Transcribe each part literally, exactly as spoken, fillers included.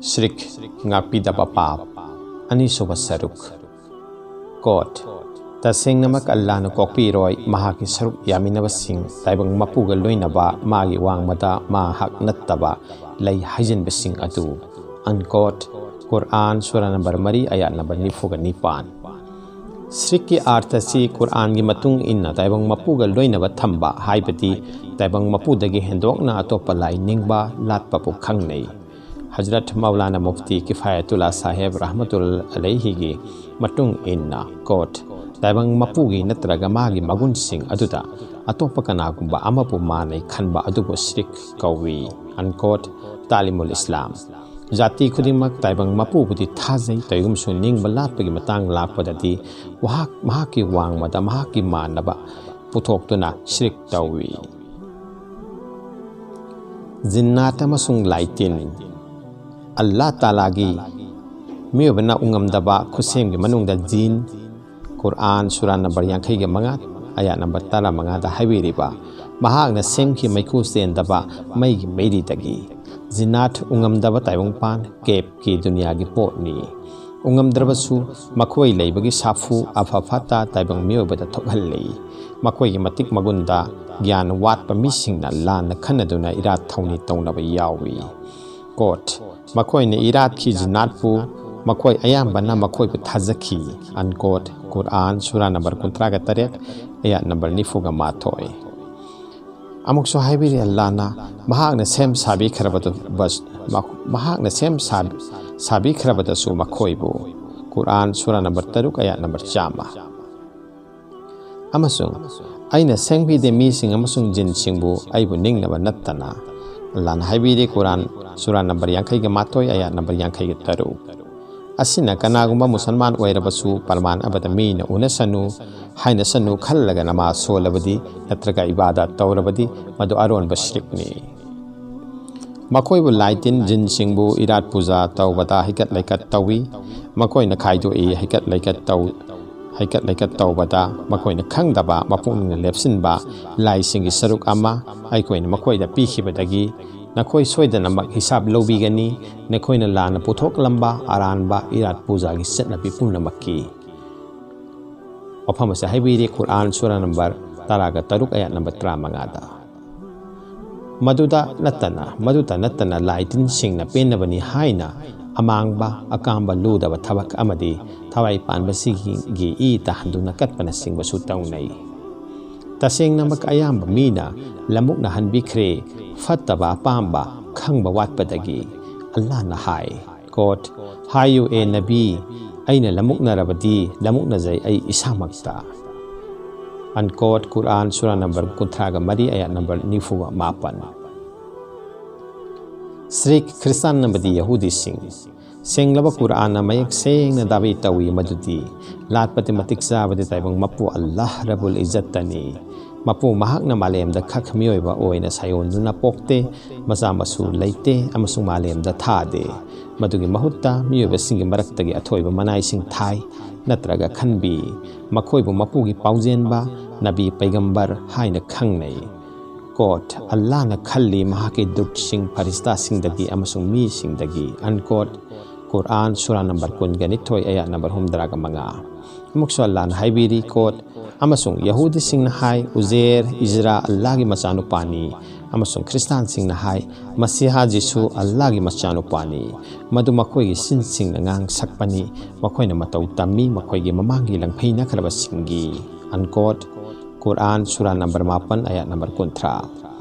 ꯁ꯭ꯔꯤꯛ ꯉꯥꯛꯄꯤꯗꯕ ꯄꯥꯞ꯫ ꯑꯅꯤꯁꯨꯕ ꯁꯔꯨꯛ꯫ ꯀꯣꯠ: ꯇꯁꯦꯡꯅꯃꯛ ꯑꯜꯂꯥꯍꯅ ꯀꯣꯛꯄꯤꯔꯣꯏ, ꯃꯍꯥꯛꯀꯤ ꯁꯔꯨꯛ ꯌꯥꯃꯤꯟꯅꯕꯁꯤꯡ ꯇꯥꯏꯕꯪ ꯃꯄꯨꯒ ꯂꯣꯏꯅꯕ ꯃꯥꯒꯤ ꯋꯥꯡꯃꯗ ꯃꯍꯥꯛ ꯅꯠꯇꯕ ꯂꯩ ꯍꯥꯏꯖꯤꯟꯕꯁꯤꯡ ꯑꯗꯨ꯫ ꯑꯟꯀꯣꯠ: ꯀꯨꯔꯑꯥꯟ, ꯁꯨꯔꯥ ꯅꯝꯕꯔ ꯃꯔꯤ, ꯑꯌꯥꯠ ꯅꯝꯕꯔ ꯅꯤꯐꯨꯒ ꯅꯤꯄꯥꯟ꯫ ꯁ꯭ꯔꯤꯛꯀꯤ ꯑꯥꯔꯊ ꯑꯁꯤ ꯀꯨꯔꯑꯥꯟꯒꯤ ꯃꯇꯨꯡ ꯏꯟꯅ ꯇꯥꯏꯕꯪ ꯃꯄꯨꯒ ꯂꯣꯏꯅꯕ ꯊꯝꯕ, ꯍꯥꯏꯕꯗꯤ ꯇꯥꯏꯕꯪ ꯃꯄꯨꯗꯒꯤ ꯍꯦꯟꯗꯣꯛꯅ ꯑꯇꯣꯞꯄ ꯂꯥꯏ ꯅꯤꯡꯕ ꯂꯥꯠꯄꯕꯨ ꯈꯪꯅꯩ꯫ ꯍꯖꯔꯠ ꯃꯧꯂꯥꯅꯥ ꯃꯨꯐꯇꯤ ꯀꯤꯐꯥꯌꯇꯨꯜꯂꯥ ꯁꯥꯍꯦꯕ ꯔꯍꯃꯇꯨꯜ ꯑꯂꯩꯍꯤꯒꯤ ꯃꯇꯨꯡ ꯏꯟꯅ, ꯀꯣꯠ: ꯇꯥꯏꯕꯪ ꯃꯄꯨꯒꯤ ꯅꯠꯇ꯭ꯔꯒ ꯃꯥꯒꯤ ꯃꯒꯨꯟꯁꯤꯡ ꯑꯗꯨꯗ ꯑꯇꯣꯞꯄ ꯀꯅꯥꯒꯨꯝꯕ ꯑꯃꯕꯨ ꯃꯥꯟꯅꯩ ꯈꯟꯕ ꯑꯗꯨꯕꯨ ꯁ꯭ꯔꯤꯛ ꯀꯧꯏ꯫ ꯑꯟꯀꯣꯠ: ꯇꯥꯂꯤꯃꯨꯜ ꯏꯁꯂꯥꯝ: ꯖꯥꯇꯤ ꯈꯨꯗꯤꯡꯃꯛ ꯇꯥꯏꯕꯪ ꯃꯄꯨꯕꯨꯗꯤ ꯊꯥꯖꯩ, ꯇꯧꯏꯒꯨꯝꯕꯁꯨ ꯅꯤꯡꯕ ꯂꯥꯠꯄꯒꯤ ꯃꯇꯥꯡ ꯂꯥꯛꯄꯗꯗꯤ ꯃꯍꯥꯛ ꯃꯍꯥꯛꯀꯤ ꯋꯥꯡꯃꯗ ꯃꯍꯥꯛꯀꯤ ꯃꯥꯟꯅꯕ ꯄꯨꯊꯣꯛꯇꯨꯅ ꯁ꯭ꯔꯤꯛ ꯇꯧꯏ꯫ ꯖꯤꯟꯅꯥꯠ ꯑꯃꯁꯨꯡ ꯂꯥꯏꯇꯤꯟ꯫ ꯑꯜꯂꯥꯍ ꯇꯥꯂꯥꯒꯤ ꯃꯤꯑꯣꯏꯕꯅ ꯎꯉꯝꯗꯕ ꯈꯨꯠꯁꯦꯝꯒꯤ ꯃꯅꯨꯡꯗ ꯖꯤꯟ, ꯀꯨꯔꯑꯥꯟ ꯁꯨꯔꯥ ꯅꯝꯕꯔ ꯌꯥꯡꯈꯩꯒ ꯃꯉꯥ, ꯑꯌꯥꯠ ꯅꯝꯕꯔ ꯇꯔꯥꯃꯉꯥꯗ ꯍꯥꯏꯕꯤꯔꯤꯕ, ꯃꯍꯥꯛꯅ ꯁꯦꯝꯈꯤ ꯃꯩꯈꯨ ꯆꯦꯟꯗꯕ ꯃꯩꯒꯤ ꯃꯩꯔꯤꯗꯒꯤ꯫ ꯖꯤꯟꯅꯥꯠ ꯎꯉꯝꯗꯕ ꯇꯥꯏꯕꯪꯄꯥꯟ, ꯀꯦꯞꯀꯤ ꯗꯨꯅꯤꯌꯥꯒꯤ ꯄꯣꯠꯅꯤ꯫ ꯎꯉꯝꯗ꯭ꯔꯕꯁꯨ ꯃꯈꯣꯏ ꯂꯩꯕꯒꯤ ꯁꯥꯐꯨ ꯑꯐ ꯐꯠꯇ ꯇꯥꯏꯕꯪ ꯃꯤꯑꯣꯏꯕꯗ ꯊꯣꯛꯍꯜꯂꯤ꯫ ꯃꯈꯣꯏꯒꯤ ꯃꯇꯤꯛ ꯃꯒꯨꯟꯗ ꯒ꯭ꯌꯥꯟ ꯋꯥꯠꯄ ꯃꯤꯁꯤꯡꯅ ꯂꯥꯟꯅ ꯈꯟꯅꯗꯨꯅ ꯏꯔꯥꯠ ꯊꯧꯅꯤ ꯇꯧꯅꯕ ꯌꯥꯎꯏ꯫ ꯀꯣꯠ: ꯃꯈꯣꯏꯅ ꯏꯔꯥꯠꯀꯤ ꯖꯤꯟꯅꯥꯠꯄꯨ ꯃꯈꯣꯏ ꯑꯌꯥꯝꯕꯅ ꯃꯈꯣꯏꯕꯨ ꯊꯥꯖꯈꯤ꯫ ꯑꯟꯀꯣꯠ: ꯀꯨꯔꯑꯥꯟ ꯁꯨꯔꯥ ꯅꯝꯕꯔ ꯀꯨꯟꯊ꯭ꯔꯥꯒ ꯇꯔꯦꯠ, ꯑꯌꯥꯠ ꯅꯝꯕꯔ ꯅꯤꯐꯨꯒ ꯃꯥꯊꯣꯏ꯫ ꯑꯃꯨꯛꯁꯨ ꯍꯥꯏꯕꯤꯔꯤ ꯑꯜꯂꯥꯍꯅ, ꯃꯍꯥꯛꯅ ꯁꯦꯝ ꯁꯥꯕꯤꯈ꯭ꯔꯕꯗ-, ꯕꯁ-, ꯃꯍꯥꯛꯅ ꯁꯦꯝ ꯁꯥ-, ꯁꯥꯕꯤꯈ꯭ꯔꯕꯗꯁꯨ ꯃꯈꯣꯏꯕꯨ꯫ ꯀꯨꯔꯑꯥꯟ ꯁꯨꯔꯥ ꯅꯝꯕꯔ ꯇꯔꯨꯛ, ꯑꯌꯥꯠ ꯅꯝꯕꯔ ꯆꯥꯝꯃ꯫ ꯑꯃꯁꯨꯡ ꯑꯩꯅ ꯁꯦꯝꯈꯤꯗꯦ ꯃꯤꯁꯤꯡ ꯑꯃꯁꯨꯡ ꯖꯤꯟꯁꯤꯡꯕꯨ ꯑꯩꯕꯨ ꯅꯤꯡꯅꯕ ꯅꯠꯇꯅ꯫ ꯑꯜꯂꯥꯍꯅ ꯍꯥꯏꯕꯤꯔꯤ, ꯀꯨꯔꯑꯥꯟ ꯁꯨꯔꯥ ꯅꯝꯕꯔ ꯌꯥꯡꯈꯩꯒ ꯃꯥꯊꯣꯏ, ꯑꯌꯥꯠ ꯅꯝꯕꯔ ꯌꯥꯡꯈꯩꯒ ꯇꯔꯨꯛ꯫ ꯑꯁꯤꯅ ꯀꯅꯥꯒꯨꯝꯕ ꯃꯨꯁꯜꯃꯥꯟ ꯑꯣꯏꯔꯕꯁꯨ ꯄ꯭ꯔꯃꯥꯟ ꯑꯃꯗ ꯃꯤꯅ ꯎꯅꯁꯅꯨ, ꯍꯥꯏꯅꯁꯅꯨ ꯈꯜꯂꯒ ꯅꯃꯥꯖ ꯁꯣꯜꯂꯕꯗꯤ ꯅꯠꯇ꯭ꯔꯒ ꯏꯕꯥꯗꯥꯠ ꯇꯧꯔꯕꯗꯤ ꯃꯗꯨ ꯑꯔꯣꯟꯕ ꯁ꯭ꯔꯤꯛꯅꯤ꯫ ꯃꯈꯣꯏꯕꯨ ꯂꯥꯏ ꯇꯤꯟ ꯖꯤꯟꯁꯤꯡꯕꯨ ꯏꯔꯥꯠ ꯄꯨꯖꯥ ꯇꯧꯕꯗ ꯍꯩꯀꯠ ꯂꯩꯀꯠ ꯇꯧꯏ꯫ ꯃꯈꯣꯏꯅ ꯈꯥꯏꯗꯣꯛꯏ, ꯍꯩꯀꯠ ꯂꯩꯀꯠ ꯇꯧ-, ꯍꯩꯀꯠ ꯂꯩꯀꯠ ꯇꯧꯕꯗ ꯃꯈꯣꯏꯅ ꯈꯪꯗꯕ ꯃꯄꯨꯛꯅꯤꯡꯅ ꯂꯦꯞꯁꯤꯟꯕ ꯂꯥꯏꯁꯤꯡꯒꯤ ꯁꯔꯨꯛ ꯑꯃ ꯑꯩꯈꯣꯏꯅ ꯃꯈꯣꯏꯗ ꯄꯤꯈꯤꯕꯗꯒꯤ ꯅꯈꯣꯏ ꯁꯣꯏꯗꯅꯃꯛ ꯍꯤꯁꯥꯕ ꯂꯧꯕꯤꯒꯅꯤ, ꯅꯈꯣꯏꯅ ꯂꯥꯟꯅ ꯄꯨꯊꯣꯛꯂꯝꯕ ꯑꯔꯥꯟꯕ ꯏꯔꯥꯠ ꯄꯨꯖꯥꯒꯤ ꯆꯠꯅꯕꯤ ꯄꯨꯝꯅꯃꯛꯀꯤ꯫ ꯋꯥꯐꯝ ꯑꯁꯤ ꯍꯥꯏꯕꯤꯔꯤ ꯀꯨꯔꯥꯟ ꯁꯨꯔꯥ ꯅꯝꯕꯔ ꯇꯔꯥꯒ ꯇꯔꯨꯛ ꯑꯌꯥꯠ ꯅꯝꯕꯔ ꯇꯔꯥꯃꯉꯥꯗ꯫ ꯃꯗꯨꯗ ꯅꯠꯇꯅ, ꯃꯗꯨꯇ ꯅꯠꯇꯅ ꯂꯥꯏ ꯇꯤꯟꯁꯤꯡꯅ ꯄꯦꯟꯅꯕꯅꯤ ꯍꯥꯏꯅ ꯑꯃꯥꯡꯕ, ꯑꯀꯥꯝꯕ ꯂꯨꯗꯕ ꯊꯕꯛ ꯑꯃꯗꯤ ꯊꯋꯥꯏ ꯄꯥꯟꯕꯁꯤꯡꯒꯤ ꯏ ꯇꯥꯍꯟꯗꯨꯅ ꯀꯠꯄꯅꯆꯤꯡꯕꯁꯨ ꯇꯧꯅꯩ꯫ ꯇꯁꯦꯡꯅꯃꯛ ꯑꯌꯥꯝꯕ ꯃꯤꯅ ꯂꯃꯨꯛꯅꯍꯟꯕꯤꯈ꯭ꯔꯦ ꯐꯠꯇꯕ ꯑꯄꯥꯝꯕ ꯈꯪꯕ ꯋꯥꯠꯄꯗꯒꯤ꯫ ꯑꯜꯂꯥꯍꯅ ꯍꯥꯏ, ꯀꯣꯠ, "ꯍꯥꯏꯌꯨ ꯑꯦ ꯅꯕꯤ, ꯑꯩꯅ ꯂꯃꯨꯛꯅꯔꯕꯗꯤ ꯂꯃꯨꯛꯅꯖꯩ ꯑꯩ ꯏꯁꯥꯃꯛꯇ"꯫ ꯑꯟꯀꯣꯠ, ꯀꯨꯔꯥꯟ ꯁꯨꯔꯥ ꯅꯝꯕꯔ ꯀꯨꯟꯊ꯭ꯔꯥꯒ ꯃꯔꯤ ꯑꯌꯥꯠ ꯅꯝꯕꯔ ꯅꯤꯐꯨꯒ ꯃꯥꯄꯟ꯫ ꯁ꯭ꯔꯤꯛ ꯈ꯭ꯔꯤꯁꯇꯥꯟ ꯑꯃꯗꯤ ꯌꯍꯨꯗꯤꯁꯤꯡ꯫ ꯁꯦꯡꯂꯕ ꯀꯨꯔꯥꯟꯅ ꯃꯌꯦꯛ ꯁꯦꯡꯅ ꯗꯥꯕꯤ ꯇꯧꯏ ꯃꯗꯨꯗꯤ ꯂꯥꯠꯄꯗꯤ ꯃꯇꯤꯛ ꯆꯥꯕꯗꯤ ꯇꯥꯏꯕꯪ ꯃꯄꯨ ꯑꯜꯂꯥꯍ ꯔꯕꯨꯜ ꯏꯖꯠꯇꯅꯤ꯫ ꯃꯄꯨ ꯃꯍꯥꯛꯅ ꯃꯥꯂꯦꯝꯗ ꯈꯛ ꯃꯤꯑꯣꯏꯕ ꯑꯣꯏꯅ ꯁꯥꯌꯣꯟꯗꯨꯅ ꯄꯣꯛꯇꯦ, ꯃꯆꯥ ꯃꯁꯨ ꯂꯩꯇꯦ ꯑꯃꯁꯨꯡ ꯃꯥꯂꯦꯝꯗ ꯊꯥꯗꯦ꯫ ꯃꯗꯨꯒꯤ ꯃꯍꯨꯠꯇ ꯃꯤꯑꯣꯏꯕꯁꯤꯡꯒꯤ ꯃꯔꯛꯇꯒꯤ ꯑꯊꯣꯏꯕ ꯃꯅꯥꯏꯁꯤꯡ ꯊꯥꯏ ꯅꯠꯇ꯭ꯔꯒ ꯈꯟꯕꯤ꯫ ꯃꯈꯣꯏꯕꯨ ꯃꯄꯨꯒꯤ ꯄꯥꯎꯖꯦꯟꯕ, ꯅꯕꯤ, ꯄꯩꯒꯝꯕꯔ ꯍꯥꯏꯅ ꯈꯪꯅꯩ꯫ ꯀꯣꯠ, "ꯑꯜꯂꯥꯍꯅ ꯈꯜꯂꯤ ꯃꯍꯥꯛꯀꯤ ꯗꯨꯠꯁꯤꯡ ꯐꯔꯤꯁꯇꯥꯁꯤꯡꯗꯒꯤ ꯑꯃꯁꯨꯡ ꯃꯤꯁꯤꯡꯗꯒꯤ"꯫ ꯑꯟꯀꯣꯠ, ꯀꯨꯔꯥꯟ ꯁꯨꯔꯥ ꯅꯝꯕꯔ ꯀꯨꯟꯒ ꯅꯤꯊꯣꯏ ꯑꯌꯥꯠ ꯅꯝꯕꯔ ꯍꯨꯝꯗ꯭ꯔꯥꯒ ꯃꯉꯥ꯫ ꯑꯃꯨꯛꯁꯨ ꯑꯜꯂꯥꯍꯅ ꯍꯥꯏꯕꯤꯔꯤ, ꯀꯣꯠ, "ꯑꯃꯁꯨꯡ ꯌꯍꯨꯗꯤꯁꯤꯡꯅ ꯍꯥꯏ, ꯎꯖꯦꯔ, ꯏꯖꯔꯥ, ꯑꯜꯂꯥꯍꯒꯤ ꯃꯆꯥꯅꯨꯄꯥꯅꯤ"꯫ ꯑꯃꯁꯨꯡ ꯈ꯭ꯔꯤꯁꯇꯥꯟꯁꯤꯡꯅ ꯍꯥꯏ, "ꯃꯁꯤꯍꯥ ꯖꯤꯁꯨ ꯑꯜꯂꯥꯍꯒꯤ ꯃꯆꯥꯅꯨꯄꯥꯅꯤ"꯫ ꯃꯗꯨ ꯃꯈꯣꯏꯒꯤ ꯆꯤꯟꯁꯤꯡꯅ ꯉꯥꯡ ꯁꯛꯄꯅꯤ, ꯃꯈꯣꯏꯅ ꯃꯇꯧ ꯇꯝꯃꯤ ꯃꯈꯣꯏꯒꯤ ꯃꯃꯥꯡꯒꯤ ꯂꯪꯐꯩꯅꯈ꯭ꯔꯕꯁꯤꯡꯒꯤ꯫ ꯑꯟꯀꯣꯠ, ꯀꯨꯔꯥꯟ ꯁꯨꯔꯥ ꯅꯝꯕꯔ ꯃꯥꯄꯟ ꯑꯌꯥꯠ ꯅꯝꯕꯔ ꯀꯨꯟꯊ꯭ꯔꯥ꯫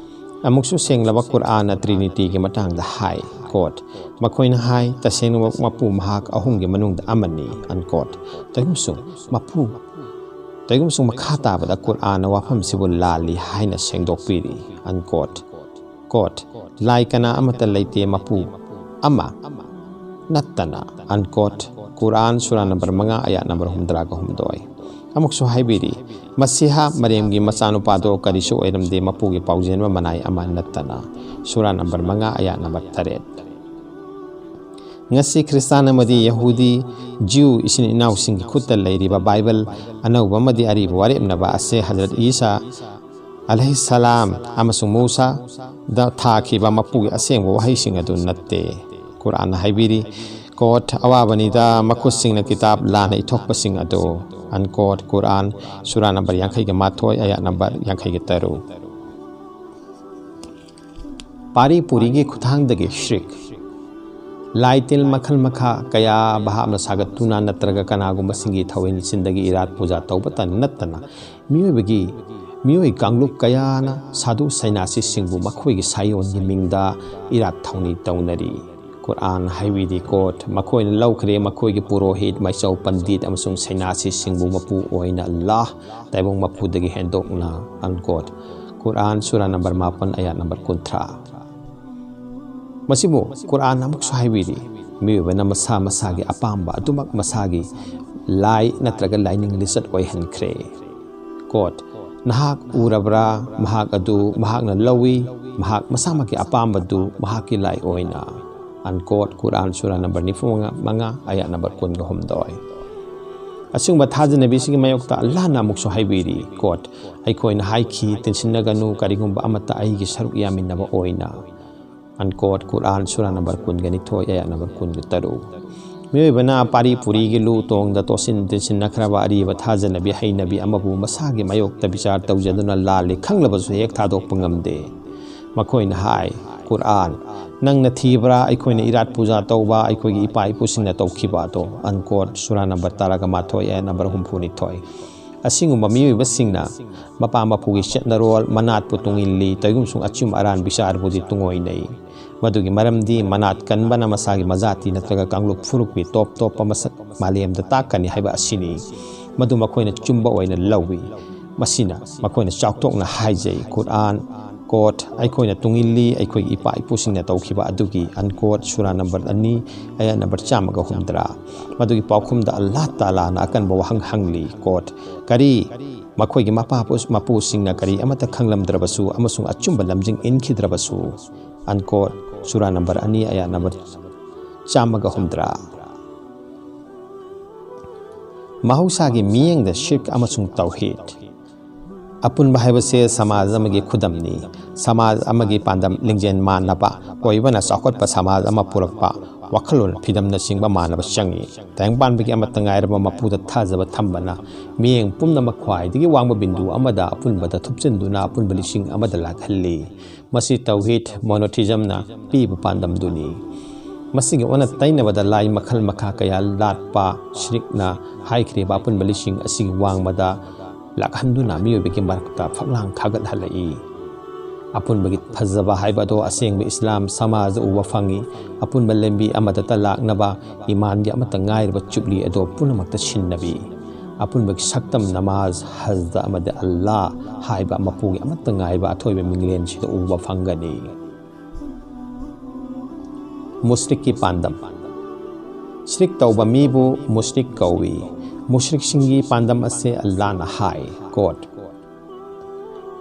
ꯑꯃꯨꯛꯁꯨ ꯁꯦꯡꯂꯕ ꯀꯨꯔꯥꯟꯅ ꯇ꯭ꯔꯤꯅꯤꯇꯤꯒꯤ ꯃꯇꯥꯡꯗ ꯍꯥꯏ, ꯀꯣꯠ, "ꯃꯈꯣꯏꯅ ꯍꯥꯏ, ꯇꯁꯦꯡꯅꯃꯛ ꯃꯄꯨ ꯃꯍꯥꯛ ꯑꯍꯨꯝꯒꯤ ꯃꯅꯨꯡꯗ ꯑꯃꯅꯤ"꯫ ꯑꯟꯀꯣꯠ꯫ ꯇꯩꯒꯨꯝꯁꯨ ꯃꯄꯨ, ꯇꯩꯒꯨꯝꯁꯨ ꯃꯈꯥ ꯇꯥꯕꯗ ꯀꯨꯔꯥꯟꯅ ꯋꯥꯐꯝꯁꯤꯕꯨ ꯂꯥꯜꯂꯤ ꯍꯥꯏꯅ ꯁꯦꯡꯗꯣꯛꯄꯤꯔꯤ꯫ ꯑꯟꯀꯣꯠ꯫ ꯀꯣꯠ, "ꯂꯥꯏ ꯀꯅꯥ ꯑꯃꯠꯇ ꯂꯩꯇꯦ ꯃꯄꯨ ꯑꯃ ꯅꯠꯇꯅ"꯫ ꯑꯟꯀꯣꯠ꯫ ꯀꯨꯔꯥꯟ ꯁꯨꯔꯥ ꯅꯝꯕꯔ ꯃꯉꯥ ꯑꯌꯥꯠ ꯅꯝꯕꯔ ꯍꯨꯝꯗ꯭ꯔꯥꯒ ꯍꯨꯝꯗꯣꯏ꯫ ꯑꯃꯨꯛꯁꯨ ꯍꯥꯏꯕꯤꯔꯤ, "ꯃꯁꯤꯍꯥ ꯃꯔꯦꯝꯒꯤ ꯃꯆꯥꯅꯨꯄꯥꯗꯣ ꯀꯔꯤꯁꯨ ꯑꯣꯏꯔꯝꯗꯦ ꯃꯄꯨꯒꯤ ꯄꯥꯎꯖꯦꯟꯕ ꯃꯅꯥꯏ ꯑꯃ ꯅꯠꯇꯅ"꯫ ꯁꯨꯔꯥ ꯅꯝꯕꯔ ꯃꯉꯥ ꯑꯌꯥꯠ ꯅꯝꯕꯔ ꯇꯔꯦꯠ꯫ ꯉꯁꯤ ꯈ꯭ꯔꯤꯁꯇꯥꯟ ꯑꯃꯗꯤ ꯌꯍꯨꯗꯤ, ꯖ꯭ꯌꯨ ꯏꯆꯤꯟ ꯏꯅꯥꯎꯁꯤꯡꯒꯤ ꯈꯨꯠꯇ ꯂꯩꯔꯤꯕ ꯕꯥꯏꯕꯜ ꯑꯅꯧꯕ ꯑꯃꯗꯤ ꯑꯔꯤꯕ ꯋꯥꯔꯦꯞꯅꯕ ꯑꯁꯦ ꯍꯖꯔꯠ ꯏꯁꯥ ꯑꯂꯩꯍꯤꯁꯁꯂꯥꯝ ꯑꯃꯁꯨꯡ ꯃꯨꯁꯥꯗ ꯊꯥꯈꯤꯕ ꯃꯄꯨꯒꯤ ꯑꯁꯦꯡꯕ ꯋꯥꯍꯩꯁꯤꯡ ꯑꯗꯨ ꯅꯠꯇꯦ꯫ ꯀꯨꯔꯥꯟꯅ ꯍꯥꯏꯕꯤꯔꯤ, ꯀꯣꯠ, "ꯑꯋꯥꯕꯅꯤꯗ, ꯃꯈꯨꯠꯁꯤꯡꯅ ꯀꯤꯇꯥꯕ ꯂꯥꯟꯅ ꯏꯊꯣꯛꯄꯁꯤꯡ ꯑꯗꯨ"꯫ ꯑꯟꯀꯣꯠ, ꯀꯨꯔꯥꯟ, ꯁꯨꯔꯥ ꯅꯝꯕꯔ ꯌꯥꯡꯈꯩꯒ ꯃꯥꯊꯣꯏ, ꯑꯌꯥꯠ ꯅꯝꯕꯔ ꯌꯥꯡꯈꯩꯒ ꯇꯔꯨꯛ꯫ ꯄꯥꯔꯤ ꯄꯨꯔꯤꯒꯤ ꯈꯨꯠꯊꯥꯡꯗꯒꯤ ꯁ꯭ꯔꯤꯛ꯫ ꯂꯥꯏ ꯇꯤꯜ ꯃꯈꯜ ꯃꯈꯥ ꯀꯌꯥ ꯚꯥꯞꯅ ꯁꯥꯒꯠꯇꯨꯅ ꯅꯠꯇ꯭ꯔꯒ ꯀꯅꯥꯒꯨꯝꯕꯁꯤꯡꯒꯤ ꯊꯧꯋꯤꯟꯁꯤꯟꯗꯒꯤ ꯏꯔꯥꯠ ꯄꯨꯖꯥ ꯇꯧꯕꯇ ꯅꯠꯇꯅ ꯃꯤꯑꯣꯏꯕꯒꯤ, ꯃꯤꯑꯣꯏ ꯀꯥꯡꯂꯨꯞ ꯀꯌꯥꯅ ꯁꯥꯙꯨ ꯁꯩꯅꯥꯁꯤꯁꯤꯡꯕꯨ ꯃꯈꯣꯏꯒꯤ ꯁꯥꯏꯑꯣꯟꯒꯤ ꯃꯤꯡꯗ ꯏꯔꯥꯠ ꯊꯧꯅꯤ ꯇꯧꯅꯔꯤ꯫ ꯀꯨꯔꯥꯟ ꯍꯥꯏꯕꯤꯔꯤ, ꯀꯣꯠ, "ꯃꯈꯣꯏꯅ ꯂꯧꯈ꯭ꯔꯦ ꯃꯈꯣꯏꯒꯤ ꯄꯨꯔꯣꯍꯤꯠ, ꯃꯥꯏꯆꯧ ꯄꯟꯗꯤꯠ ꯑꯃꯁꯨꯡ ꯁꯩꯅꯥꯁꯤꯁꯤꯡꯕꯨ ꯃꯄꯨ ꯑꯣꯏꯅ ꯑꯜꯂꯥꯍ ꯇꯥꯏꯕꯪ ꯃꯄꯨꯗꯒꯤ ꯍꯦꯟꯗꯣꯛꯅ", ꯑꯟꯀꯣꯠ꯫ ꯀꯨꯔꯥꯟ, ꯁꯨꯔꯥ ꯅꯝꯕꯔ ꯃꯥꯄꯟ, ꯑꯌꯥꯠ ꯅꯝꯕꯔ ꯀꯨꯟꯊ꯭ꯔꯥ꯫ ꯃꯁꯤꯕꯨ ꯀꯨꯔꯥꯟ ꯑꯃꯨꯛꯁꯨ ꯍꯥꯏꯕꯤꯔꯤ, "ꯃꯤꯑꯣꯏꯕꯅ ꯃꯁꯥ ꯃꯁꯥꯒꯤ ꯑꯄꯥꯝꯕ ꯑꯗꯨꯃꯛ ꯃꯁꯥꯒꯤ ꯂꯥꯏ ꯅꯠꯇ꯭ꯔꯒ ꯂꯥꯏꯅꯤꯡ ꯂꯤꯆꯠ ꯑꯣꯏꯍꯟꯈ꯭ꯔꯦ"꯫ ꯀꯣꯠ, "ꯅꯍꯥꯛ ꯎꯔꯕ꯭ꯔꯥ? ꯃꯍꯥꯛ ꯑꯗꯨ ꯃꯍꯥꯛꯅ ꯂꯧꯏ, ꯃꯍꯥꯛ ꯃꯁꯥꯃꯛꯀꯤ ꯑꯄꯥꯝꯕꯗꯨ ꯃꯍꯥꯛꯀꯤ ꯂꯥꯏ ꯑꯣꯏꯅ"꯫ ꯑꯟꯀꯣꯠ, ꯀꯨꯔꯥꯟ, ꯁꯨꯔꯥ ꯅꯝꯕꯔ ꯅꯤꯐꯨ ꯃꯉꯥ, ꯑꯌꯥꯠ ꯅꯝꯕꯔ ꯀꯨꯟꯒ ꯍꯨꯝꯗꯣꯏ꯫ ꯑꯁꯤꯒꯨꯝꯕ ꯊꯥꯖꯅꯕꯤꯁꯤꯒꯤ ꯃꯥꯌꯣꯛꯇ ꯑꯜꯂꯥꯍꯅ ꯑꯃꯨꯛꯁꯨ ꯍꯥꯏꯕꯤꯔꯤ, ꯀꯣꯠ, "ꯑꯩꯈꯣꯏꯅ ꯍꯥꯏꯈꯤ, ꯇꯤꯟꯁꯤꯟꯅꯒꯅꯨ ꯀꯔꯤꯒꯨꯝꯕ ꯑꯃꯠꯇ ꯑꯩꯒꯤ ꯁꯔꯨꯛ ꯌꯥꯃꯤꯟꯅꯕ ꯑꯣꯏꯅ"꯫ ꯑꯟꯀꯣꯠ, ꯀꯨꯔꯥꯟ, ꯁꯨꯔꯥ ꯅꯝꯕꯔ ꯀꯨꯟꯒ ꯅꯤꯊꯣꯏ, ꯑꯌꯥꯠ ꯅꯝꯕꯔ ꯀꯨꯟꯒ ꯇꯔꯨꯛ꯫ ꯃꯤꯑꯣꯏꯕꯅ ꯄꯥꯔꯤ ꯄꯨꯔꯤꯒꯤ ꯂꯨ ꯇꯣꯡꯗ ꯇꯣꯠꯁꯤꯟ ꯇꯤꯟꯁꯤꯟꯅꯈ꯭ꯔꯕ ꯑꯔꯤꯕ ꯊꯥꯖꯅꯕꯤ ꯍꯩꯅꯕꯤ ꯑꯃꯕꯨ ꯃꯁꯥꯒꯤ ꯃꯥꯌꯣꯛꯇ ꯕꯤꯆꯥꯔ ꯇꯧꯖꯗꯨꯅ ꯂꯥꯜꯂꯦ ꯈꯪꯂꯕꯁꯨ ꯍꯦꯛ ꯊꯥꯗꯣꯛꯄ ꯉꯝꯗꯦ꯫ ꯃꯈꯣꯏꯅ ꯍꯥꯏ, ꯀꯨꯔꯥꯟ, "ꯅꯪꯅ ꯊꯤꯕ꯭ꯔꯥ ꯑꯩꯈꯣꯏꯅ ꯏꯔꯥꯠ ꯄꯨꯖꯥ ꯇꯧꯕ ꯑꯩꯈꯣꯏꯒꯤ ꯏꯄꯥ ꯏꯄꯨꯁꯤꯡꯅ ꯇꯧꯈꯤꯕ ꯑꯗꯣ?" ꯑꯟꯀꯣꯠ, ꯁꯨꯔꯥ ꯅꯝꯕꯔ ꯇꯔꯥꯒ ꯃꯥꯊꯣꯏ, ꯑꯌꯥꯠ ꯅꯝꯕꯔ ꯍꯨꯝꯐꯨꯅꯤꯊꯣꯏ꯫ ꯑꯁꯤꯒꯨꯝꯕ ꯃꯤꯑꯣꯏꯕꯁꯤꯡꯅ ꯃꯄꯥ ꯃꯄꯨꯒꯤ ꯆꯠꯅꯔꯣꯜ ꯃꯅꯥꯠꯄꯨ ꯇꯨꯡꯏꯜꯂꯤ, ꯇꯧꯏꯒꯨꯝꯁꯨꯡ ꯑꯆꯨꯝ ꯑꯔꯥꯟ ꯕꯤꯆꯥꯔꯕꯨꯗꯤ ꯇꯨꯡꯑꯣꯏꯅꯩ꯫ ꯃꯗꯨꯒꯤ ꯃꯔꯝꯗꯤ ꯃꯅꯥꯠ ꯀꯟꯕꯅ ꯃꯁꯥꯒꯤ ꯃꯖꯥꯇꯤ ꯅꯠꯇ꯭ꯔꯒ ꯀꯥꯡꯂꯨꯞ ꯐꯨꯔꯨꯞꯀꯤ ꯇꯣꯞ ꯇꯣꯞꯄ ꯃꯁꯛ ꯃꯥꯂꯦꯝꯗ ꯇꯥꯛꯀꯅꯤ ꯍꯥꯏꯕ ꯑꯁꯤꯅꯤ꯫ ꯃꯗꯨ ꯃꯈꯣꯏꯅ ꯆꯨꯝꯕ ꯑꯣꯏꯅ ꯂꯧꯏ꯫ ꯃꯁꯤꯅ ꯃꯈꯣꯏꯅ ꯆꯥꯎꯊꯣꯛꯅ ꯍꯥꯏꯖꯩ, ꯀꯨꯔꯥꯟ, ꯀꯣꯠ, "ꯑꯩꯈꯣꯏꯅ ꯇꯨꯡꯏꯜꯂꯤ ꯑꯩꯈꯣꯏꯒꯤ ꯏꯄꯥ ꯏꯄꯨꯁꯤꯡꯅ ꯇꯧꯈꯤꯕ ꯑꯗꯨꯒꯤ", ꯑꯟꯀꯣꯠ, ꯁꯨꯔꯥ ꯅꯝꯕꯔ ꯑꯅꯤ, ꯑꯌꯥꯠ ꯅꯝꯕꯔ ꯆꯥꯝꯃꯒ ꯍꯨꯝꯗ꯭ꯔꯥ꯫ ꯃꯗꯨꯒꯤ ꯄꯥꯎꯈꯨꯝꯗ ꯑꯜꯂꯥꯍ ꯇꯥꯂꯥꯅ ꯑꯀꯟꯕ ꯋꯥꯍꯪ ꯍꯪꯂꯤ, ꯀꯣꯠ, "ꯀꯔꯤ? ꯃꯈꯣꯏꯒꯤ ꯃꯄꯥ ꯃꯄꯨꯁꯤꯡꯅ ꯀꯔꯤ ꯑꯃꯠꯇ ꯈꯪꯂꯝꯗ꯭ꯔꯕꯁꯨ ꯑꯃꯁꯨꯡ ꯑꯆꯨꯝꯕ ꯂꯝꯖꯤꯡ ꯏꯟꯈꯤꯗ꯭ꯔꯕꯁꯨ"? ꯑꯟꯀꯣꯠ, ꯁꯨꯔꯥ ꯅꯝꯕꯔ ꯑꯅꯤ, ꯑꯌꯥꯠ ꯅꯝꯕꯔ ꯆꯥꯝꯃꯒ ꯍꯨꯝꯗ꯭ꯔꯥ꯫ ꯃꯍꯧꯁꯥꯒꯤ ꯃꯤꯠꯌꯦꯡꯗ ꯁꯤꯔꯛ ꯑꯃꯁꯨꯡ ꯇꯧꯍꯤꯗ꯫ ꯑꯄꯨꯟꯕ ꯍꯥꯏꯕꯁꯦ ꯁꯃꯥꯖ ꯑꯃꯒꯤ ꯈꯨꯗꯝꯅꯤ꯫ ꯁꯃꯥꯖ ꯑꯃꯒꯤ ꯄꯥꯟꯗꯝ ꯂꯤꯡꯖꯦꯜ ꯃꯥꯟꯅꯕ, ꯑꯣꯏꯕꯅ ꯆꯥꯎꯈꯠꯄ ꯁꯃꯥꯖ ꯑꯃ ꯄꯨꯔꯛꯄ, ꯋꯥꯈꯜꯂꯣꯟ ꯐꯤꯗꯝꯅꯆꯤꯡꯕ ꯃꯥꯟꯅꯕ ꯆꯪꯏ꯫ ꯇꯥꯏꯕꯪꯄꯥꯟꯕꯒꯤ ꯑꯃꯠꯇ ꯉꯥꯏꯔꯕ ꯃꯄꯨꯗ ꯊꯥꯖꯕ ꯊꯝꯕꯅ ꯃꯤꯠꯌꯦꯡ ꯄꯨꯝꯅꯃꯛ ꯈ꯭ꯋꯥꯏꯗꯒꯤ ꯋꯥꯡꯕ ꯕꯤꯟꯗꯨ ꯑꯃꯗ ꯑꯄꯨꯟꯕꯗ ꯊꯨꯞꯆꯤꯟꯗꯨꯅ ꯑꯄꯨꯟꯕ ꯂꯤꯁꯤꯡ ꯑꯃꯗ ꯂꯥꯛꯍꯜꯂꯤ꯫ ꯃꯁꯤ ꯇꯧꯍꯤꯗ ꯃꯣꯅꯣꯊꯤꯖꯝꯅ ꯄꯤꯕ ꯄꯥꯟꯗꯝꯗꯨꯅꯤ꯫ ꯃꯁꯤꯒꯤ ꯑꯣꯟꯅ ꯇꯩꯅꯕꯗ ꯂꯥꯏ ꯃꯈꯜ ꯃꯈꯥ ꯀꯌꯥ ꯂꯥꯠꯄ ꯁ꯭ꯔꯤꯛꯅ ꯍꯥꯏꯈ꯭ꯔꯤꯕ ꯑꯄꯨꯟꯕ ꯂꯤꯁꯤꯡ ꯑꯁꯤꯒꯤ ꯋꯥꯡꯃꯗ ꯂꯥꯛꯍꯟꯗꯨꯅ ꯃꯤꯑꯣꯏꯕꯒꯤ ꯃꯔꯛꯇ ꯐꯛꯂꯥꯡ ꯈꯥꯒꯠꯍꯜꯂꯛꯏ꯫ ꯑꯄꯨꯟꯕꯒꯤ ꯐꯖꯕ ꯍꯥꯏꯕ ꯑꯗꯣ ꯑꯁꯦꯡꯕ ꯏꯁꯂꯥꯝ ꯁꯃꯥꯖꯗ ꯎꯕ ꯐꯪꯏ꯫ ꯑꯄꯨꯟꯕ ꯂꯝꯕꯤ ꯑꯃꯗꯇ ꯂꯥꯛꯅꯕ ꯏꯃꯥꯟꯒꯤ ꯑꯃꯠꯇ ꯉꯥꯏꯔꯕ ꯆꯨꯞꯂꯤ ꯑꯗꯣ ꯄꯨꯝꯅꯃꯛꯇ ꯁꯤꯟꯅꯕꯤ꯫ ꯑꯄꯨꯟꯕꯒꯤ ꯁꯛꯇꯝ ꯅꯃꯥꯖ, ꯍꯖꯗ ꯑꯃꯗꯤ ꯑꯜꯂꯥꯍ ꯍꯥꯏꯕ ꯃꯄꯨꯒꯤ ꯑꯃꯠꯇ ꯉꯥꯏꯕ ꯑꯊꯣꯏꯕ ꯃꯤꯡꯂꯦꯟꯁꯤꯗ ꯎꯕ ꯐꯪꯒꯅꯤ꯫ ꯃꯨꯁ꯭ꯔꯤꯛꯀꯤ ꯄꯥꯟꯗꯝ꯫ ꯁ꯭ꯔꯤꯛ ꯇꯧꯕ ꯃꯤꯕꯨ ꯃꯨꯁ꯭ꯔꯤꯛ ꯀꯧꯏ꯫ ꯃꯨꯁ꯭ꯔꯤꯛꯁꯤꯡꯒꯤ ꯄꯥꯟꯗꯝ ꯑꯁꯦ ꯑꯜꯂꯥꯍꯅ ꯍꯥꯏ, quote,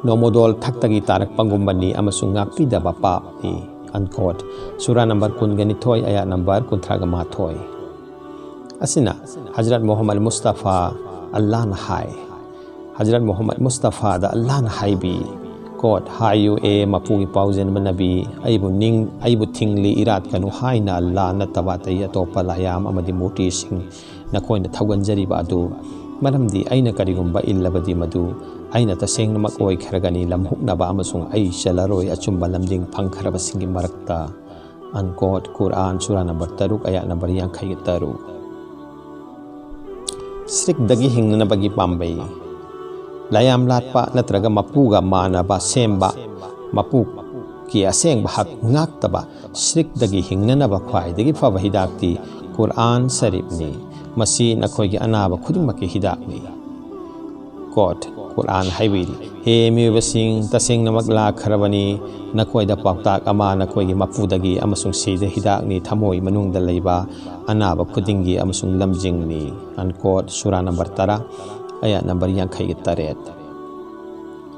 "ꯅꯣꯡꯃꯗꯣꯜ ꯊꯛꯇꯒꯤ ꯇꯥꯔꯛꯄꯒꯨꯝꯕꯅꯤ ꯑꯃꯁꯨꯡ ꯉꯥꯛꯄꯤꯗꯕ ꯄꯥꯞꯅꯤ", unquote꯫ ꯁꯨꯔꯥ ꯅꯝꯕꯔ ꯀꯨꯟꯒ ꯅꯤꯊꯣꯏ, ꯑꯌꯥꯠ ꯅꯝꯕꯔ ꯀꯨꯟꯊ꯭ꯔꯥꯒ ꯃꯥꯊꯣꯏ꯫ ꯑꯁꯤꯅ ꯍꯖꯔꯠ ꯃꯨꯍꯝꯃꯗ ꯃꯨꯁꯇꯐꯥ ꯑꯜꯂꯥꯍꯅ ꯍꯥꯏ꯫ ꯍꯖꯔꯠ ꯃꯨꯍꯝꯃꯗ ꯃꯨꯁꯇꯐꯥꯗ ꯑꯜꯂꯥꯍꯅ ꯍꯥꯏꯕꯤ, quote, "ꯍꯥꯏꯌꯨ, ꯑꯦ ꯃꯄꯨꯒꯤ ꯄꯥꯎꯖꯦꯟꯕ ꯅꯕꯤ, ꯑꯩꯕꯨ ꯅꯤꯡ-, ꯑꯩꯕꯨ ꯊꯤꯡꯂꯤ ꯏꯔꯥꯠꯀꯅꯨ ꯍꯥꯏꯅ ꯑꯜꯂꯥꯍ ꯅꯠꯇꯕ ꯑꯇꯩ ꯑꯇꯣꯞꯄ ꯂꯥꯏꯌꯥꯝ ꯑꯃꯗꯤ ꯃꯨꯔꯇꯤꯁꯤꯡ ꯅꯈꯣꯏꯅ ꯊꯧꯒꯟꯖꯔꯤꯕ ꯑꯗꯨ꯫ ꯃꯔꯝꯗꯤ ꯑꯩꯅ ꯀꯔꯤꯒꯨꯝꯕ ꯏꯜꯂꯕꯗꯤ ꯃꯗꯨ ꯑꯩꯅ ꯇꯁꯦꯡꯅꯃꯛ ꯑꯣꯏꯈ꯭ꯔꯒꯅꯤ, ꯂꯝꯍꯨꯛꯅꯕ ꯑꯃꯁꯨꯡ ꯑꯩ ꯆꯦꯜꯂꯔꯣꯏ ꯑꯆꯨꯝꯕ ꯂꯝꯖꯤꯡ ꯐꯪꯈ꯭ꯔꯕꯁꯤꯡꯒꯤ ꯃꯔꯛꯇ", unquote꯫ ꯀꯨꯔꯑꯥꯟ, ꯁꯨꯔꯥ ꯅꯝꯕꯔ ꯇꯔꯨꯛ, ꯑꯌꯥꯠ ꯅꯝꯕꯔ ꯌꯥꯡꯈꯩꯒ ꯇꯔꯨꯛ꯫ ꯁ꯭ꯔꯤꯛꯗꯒꯤ ꯍꯤꯡꯅꯅꯕꯒꯤ ꯄꯥꯝꯕꯩ꯫ ꯂꯥꯏꯌꯥꯝ ꯂꯥꯠꯄ ꯅꯠꯇ꯭ꯔꯒ ꯃꯄꯨꯒ ꯃꯥꯟꯅꯕ ꯁꯦꯝꯕ, ꯃꯄꯨꯒꯤ ꯑꯁꯦꯡꯕ ꯍꯛ ꯉꯥꯛꯇꯕ ꯁ꯭ꯔꯤꯛꯗꯒꯤ ꯍꯤꯡꯅꯅꯕ ꯈ꯭ꯋꯥꯏꯗꯒꯤ ꯐꯕ ꯍꯤꯗꯥꯛꯇꯤ ꯀꯨꯔꯑꯥꯟ ꯁꯔꯤꯐꯅꯤ꯫ ꯃꯁꯤ ꯅꯈꯣꯏꯒꯤ ꯑꯅꯥꯕ ꯈꯨꯗꯤꯡꯃꯛꯀꯤ ꯍꯤꯗꯥꯛꯅꯤ꯫ Quote, ꯀꯨꯔꯑꯥꯟ ꯍꯥꯏꯕꯤꯔꯤ, "ꯍꯦ ꯃꯤꯑꯣꯏꯕꯁꯤꯡ, ꯇꯁꯦꯡꯅꯃꯛ ꯂꯥꯛꯈ꯭ꯔꯕꯅꯤ ꯅꯈꯣꯏꯗ ꯄꯥꯎꯇꯥꯛ ꯑꯃ ꯅꯈꯣꯏꯒꯤ ꯃꯄꯨꯗꯒꯤ, ꯑꯃꯁꯨꯡ ꯁꯤꯗ ꯍꯤꯗꯥꯛꯅꯤ ꯊꯃꯣꯏ ꯃꯅꯨꯡꯗ ꯂꯩꯕ ꯑꯅꯥꯕ ꯈꯨꯗꯤꯡꯒꯤ ꯑꯃꯁꯨꯡ ꯂꯝꯖꯤꯡꯅꯤ", unquote꯫ ꯁꯨꯔꯥ ꯅꯝꯕꯔ ꯇꯔꯥ, ꯑꯌꯥꯠ ꯅꯝꯕꯔ ꯌꯥꯡꯈꯩꯒ ꯇꯔꯦꯠ꯫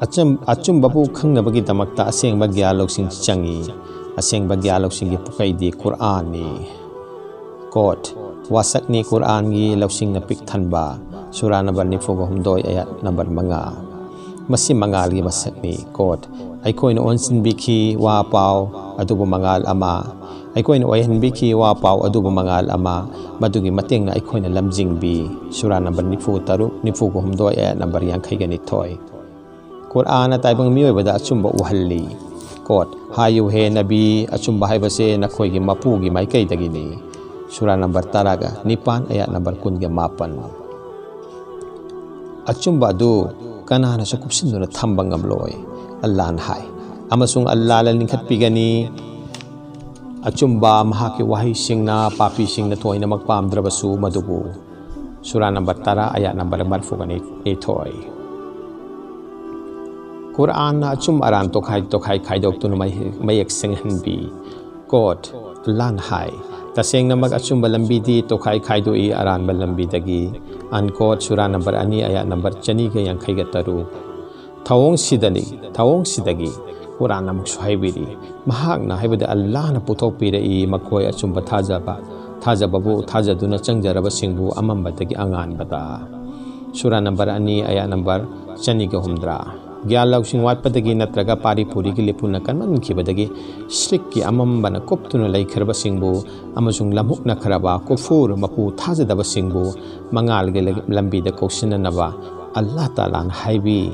ꯑꯆꯝ-, ꯑꯆꯨꯝꯕꯕꯨ ꯈꯪꯅꯕꯒꯤꯗꯃꯛꯇ ꯑꯁꯦꯡꯕ ꯒ꯭ꯌꯥꯟ ꯂꯧꯁꯤꯡ ꯆꯪꯏ꯫ ꯑꯁꯦꯡꯕ ꯒ꯭ꯌꯥꯟ ꯂꯧꯁꯤꯡꯒꯤ ꯄꯨꯀꯩꯗꯤ ꯀꯨꯔꯑꯥꯟꯅꯤ꯫ Quote, "ꯋꯥꯁꯛꯅꯤ ꯀꯨꯔꯑꯥꯟꯒꯤ ꯂꯧꯁꯤꯡꯅ ꯄꯤꯛ ꯊꯟꯕ", ꯁꯨꯔꯥ ꯅꯝꯕꯔ ꯅꯤꯐꯨꯒ ꯍꯨꯝꯗꯣꯏ, ꯑꯌꯥꯠ ꯅꯝꯕꯔ ꯃꯉꯥ꯫ ꯃꯁꯤ ꯃꯉꯥꯜꯒꯤ ꯃꯁꯛꯅꯤ꯫ Quote, ꯑꯩꯈꯣꯏꯅ ꯑꯣꯟꯁꯤꯟꯕꯤꯈꯤ ꯋꯥ ꯄꯥꯎ ꯑꯗꯨꯕꯨ ꯃꯉꯥꯜ ꯑꯃ, ꯑꯩꯈꯣꯏꯅ ꯑꯣꯏꯍꯟꯕꯤꯈꯤ ꯋꯥ ꯄꯥꯎ ꯑꯗꯨꯕꯨ ꯃꯉꯥꯜ ꯑꯃ, ꯃꯗꯨꯒꯤ ꯃꯇꯦꯡꯅ ꯑꯩꯈꯣꯏꯅ ꯂꯝꯖꯤꯡꯕꯤ꯫ ꯁꯨꯔꯥ ꯅꯝꯕꯔ ꯅꯤꯐꯨ ꯇꯔꯨꯛ, ꯅꯤꯐꯨꯒ ꯍꯨꯝꯗꯣꯏ, ꯑꯥꯌꯠ ꯅꯝꯕꯔ ꯌꯥꯡꯈꯩꯒ ꯅꯤꯊꯣꯏ꯫ ꯀꯨꯔꯑꯥꯟꯅ ꯇꯥꯏꯕꯪ ꯃꯤꯑꯣꯏꯕꯗ ꯑꯆꯨꯝꯕ ꯎꯍꯜꯂꯤ꯫ Quote, ꯍꯥꯏꯌꯨ ꯍꯦ ꯅꯕꯤ, ꯑꯆꯨꯝꯕ ꯍꯥꯏꯕꯁꯦ ꯅꯈꯣꯏꯒꯤ ꯃꯄꯨꯒꯤ ꯃꯥꯏꯀꯩꯗꯒꯤꯅꯤ꯫ ꯁꯨꯔꯥ ꯅꯝꯕꯔ ꯇꯔꯥꯒ ꯅꯤꯄꯥꯟ, ꯑꯥꯌꯠ ꯅꯝꯕꯔ ꯀꯨꯟꯒ ꯃꯥꯄꯟ꯫ ꯑꯆꯨꯝꯕ ꯑꯗꯨ ꯀꯅꯥꯅꯁꯨ ꯀꯨꯞꯁꯤꯟꯗꯨꯅ ꯊꯝꯕ ꯉꯝꯂꯣꯏ, ꯑꯜꯂꯥꯍꯅ ꯍꯥꯏ꯫ ꯑꯃꯁꯨꯡ ꯑꯜꯂꯥꯍꯅ ꯂꯤꯡꯈꯠꯄꯤꯒꯅꯤ꯫ ꯑꯆꯨꯝꯕ ꯃꯍꯥꯛꯀꯤ ꯋꯥꯍꯩꯁꯤꯡꯅ ꯄꯥꯄꯤꯁꯤꯡꯅ ꯊꯣꯏꯅꯃꯛ ꯄꯥꯝꯗ꯭ꯔꯕꯁꯨ ꯃꯗꯨꯕꯨ꯫ ꯁꯨꯔꯥ ꯅꯝꯕꯔ ꯇꯔꯥ, ꯑꯥꯌꯠ ꯅꯝꯕꯔ ꯃꯔꯤꯐꯨꯒ ꯅꯤꯊꯣꯏ꯫ ꯀꯨꯔꯑꯥꯟꯅ ꯑꯆꯨꯝ ꯑꯔꯥꯟ ꯇꯣꯈꯥꯏ ꯇꯣꯈꯥꯏ ꯈꯥꯏꯗꯣꯛꯇꯨꯅ ꯃꯌꯦꯛ, ꯃꯌꯦꯛ ꯁꯦꯡꯍꯟꯕꯤ꯫ Quote, ꯑꯜꯂꯥꯍꯅ ꯍꯥꯏ, ꯇꯁꯦꯡꯅꯃꯛ ꯑꯆꯨꯝꯕ ꯂꯝꯕꯤꯗꯤ ꯇꯣꯈꯥꯏ ꯈꯥꯏꯗꯣꯛꯏ ꯑꯔꯥꯟꯕ ꯂꯝꯕꯤꯗꯒꯤ꯫ Unquote, ꯁꯨꯔꯥ ꯅꯝꯕꯔ ꯑꯅꯤ, ꯑꯥꯌꯠ ꯅꯝꯕꯔ ꯆꯅꯤꯒ ꯌꯥꯡꯈꯩꯒ ꯇꯔꯨꯛ꯫ ꯊꯧꯑꯣꯡꯁꯤꯗꯅꯤ, ꯊꯧꯑꯣꯡꯁꯤꯗꯒꯤ ꯀꯨꯔꯥꯟꯅ ꯑꯃꯨꯛꯁꯨ ꯍꯥꯏꯕꯤꯔꯤ, ꯃꯍꯥꯛꯅ, ꯍꯥꯏꯕꯗꯤ ꯑꯜꯂꯥꯍꯅ ꯄꯨꯊꯣꯛꯄꯤꯔꯛꯏ, ꯃꯈꯣꯏ ꯑꯆꯨꯝꯕ ꯊꯥꯖꯕ, ꯊꯥꯖꯕꯕꯨ ꯊꯥꯖꯗꯨꯅ ꯆꯪꯖꯔꯕꯁꯤꯡꯕꯨ ꯑꯃꯝꯕꯗꯒꯤ ꯑꯉꯥꯟꯕꯗ꯫ ꯁꯨꯔꯥ ꯅꯝꯕꯔ ꯑꯅꯤ, ꯑꯥꯌꯠ ꯅꯝꯕꯔ ꯆꯅꯤꯒ ꯍꯨꯝꯗ꯭ꯔꯥ꯫ ꯒ꯭ꯌꯥꯟ ꯂꯧꯁꯤꯡ ꯋꯥꯠꯄꯗꯒꯤ ꯅꯠꯇ꯭ꯔꯒ ꯄꯥꯔꯤ ꯄꯨꯔꯤꯒꯤ ꯂꯤꯄꯨꯅ ꯀꯟꯃꯟꯈꯤꯕꯗꯒꯤ ꯁ꯭ꯔꯤꯛꯀꯤ ꯑꯃꯝꯕꯅ ꯀꯨꯞꯇꯨꯅ ꯂꯩꯈ꯭ꯔꯕꯁꯤꯡꯕꯨ ꯑꯃꯁꯨꯡ ꯂꯝꯍꯨꯛꯅꯈ꯭ꯔꯕ ꯀꯨꯐꯨꯔ ꯃꯄꯨ ꯊꯥꯖꯗꯕꯁꯤꯡꯕꯨ ꯃꯉꯥꯜꯒꯤ ꯂ-, ꯂꯝꯕꯤꯗ ꯀꯧꯁꯤꯟꯅꯅꯕ ꯑꯜꯂꯥꯍ ꯇꯥꯂꯥꯅ ꯍꯥꯏꯕꯤ꯫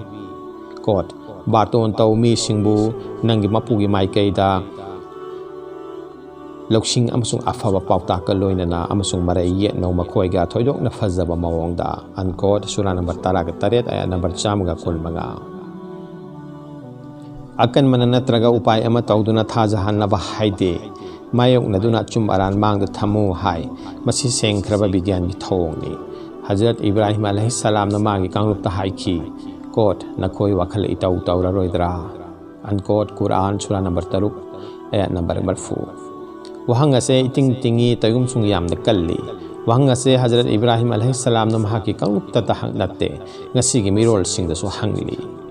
Quote, ꯕꯥꯔꯇꯣꯟ ꯇꯧ ꯃꯤꯁꯤꯡꯕꯨ ꯅꯪꯒꯤ ꯃꯄꯨꯒꯤ ꯃꯥꯏꯀꯩꯗ ꯂꯧꯁꯤꯡ ꯑꯃꯁꯨꯡ ꯑꯐꯕ ꯄꯥꯎꯇꯥꯛꯀ ꯂꯣꯏꯅꯅ ꯑꯃꯁꯨꯡ ꯃꯔꯩ ꯌꯦꯠꯅꯧ ꯃꯈꯣꯏꯒ ꯊꯣꯏꯗꯣꯛꯅ ꯐꯖꯕ ꯃꯑꯣꯡꯗ꯫ Unquote, ꯁꯨꯔꯥ ꯅꯝꯕꯔ ꯇꯔꯥꯒ ꯇꯔꯦꯠ, ꯑꯥꯌꯠ ꯅꯝꯕꯔ ꯆꯥꯝꯃꯒ ꯀꯨꯟꯃꯉꯥ꯫ ꯑꯀꯟꯕꯅ ꯅꯠꯇ꯭ꯔꯒ ꯎꯄꯥꯏ ꯑꯃ ꯇꯧꯗꯨꯅ ꯊꯥꯖꯍꯟꯅꯕ ꯍꯥꯏꯗꯦ꯫ ꯃꯥꯌꯣꯛꯅꯗꯨꯅ ꯑꯆꯨꯝ ꯑꯔꯥꯟ ꯃꯥꯡꯗ ꯊꯝꯃꯨ ꯍꯥꯏ꯫ ꯃꯁꯤ ꯁꯦꯡꯈ꯭ꯔꯕ ꯕꯤꯒ꯭ꯌꯥꯟꯒꯤ ꯊꯧꯑꯣꯡꯅꯤ꯫ ꯍꯖꯔꯠ ꯏꯕ꯭ꯔꯥꯍꯤꯝ ꯑꯂꯩꯍꯤꯁꯁꯂꯥꯝꯅ ꯃꯥꯒꯤ ꯀꯥꯡꯂꯨꯞꯇ ꯍꯥꯏꯈꯤ, Quote, ꯅꯈꯣꯏ ꯋꯥꯈꯜ ꯏꯇꯧ ꯇꯧꯔꯔꯣꯏꯗ꯭ꯔꯥ? Unquote, ꯀꯨꯔꯥꯟ, ꯁꯨꯔꯥ ꯅꯝꯕꯔ ꯇꯔꯨꯛ, ꯑꯥꯌꯠ ꯅꯝꯕꯔ ꯃꯔꯤꯐꯨ꯫ ꯋꯥꯍꯪ ꯑꯁꯦ ꯏꯇꯤꯡ ꯇꯤꯡꯉꯤ, ꯇꯧꯏꯒꯨꯝꯁꯨꯡ ꯌꯥꯝꯅ ꯀꯜꯂꯤ꯫ ꯋꯥꯍꯪ ꯑꯁꯦ ꯍꯖꯔꯠ ꯏꯕ꯭ꯔꯥꯍꯤꯝ ꯑꯂꯩꯍꯤꯁꯁꯂꯥꯝꯅ ꯃꯍꯥꯛꯀꯤ ꯀꯥꯡꯂꯨꯞꯇꯇ ꯍꯛ ꯅꯠꯇꯦ, ꯉꯁꯤꯒꯤ ꯃꯤꯔꯣꯜꯁꯤꯡꯗꯁꯨ ꯍꯪꯂꯤ꯫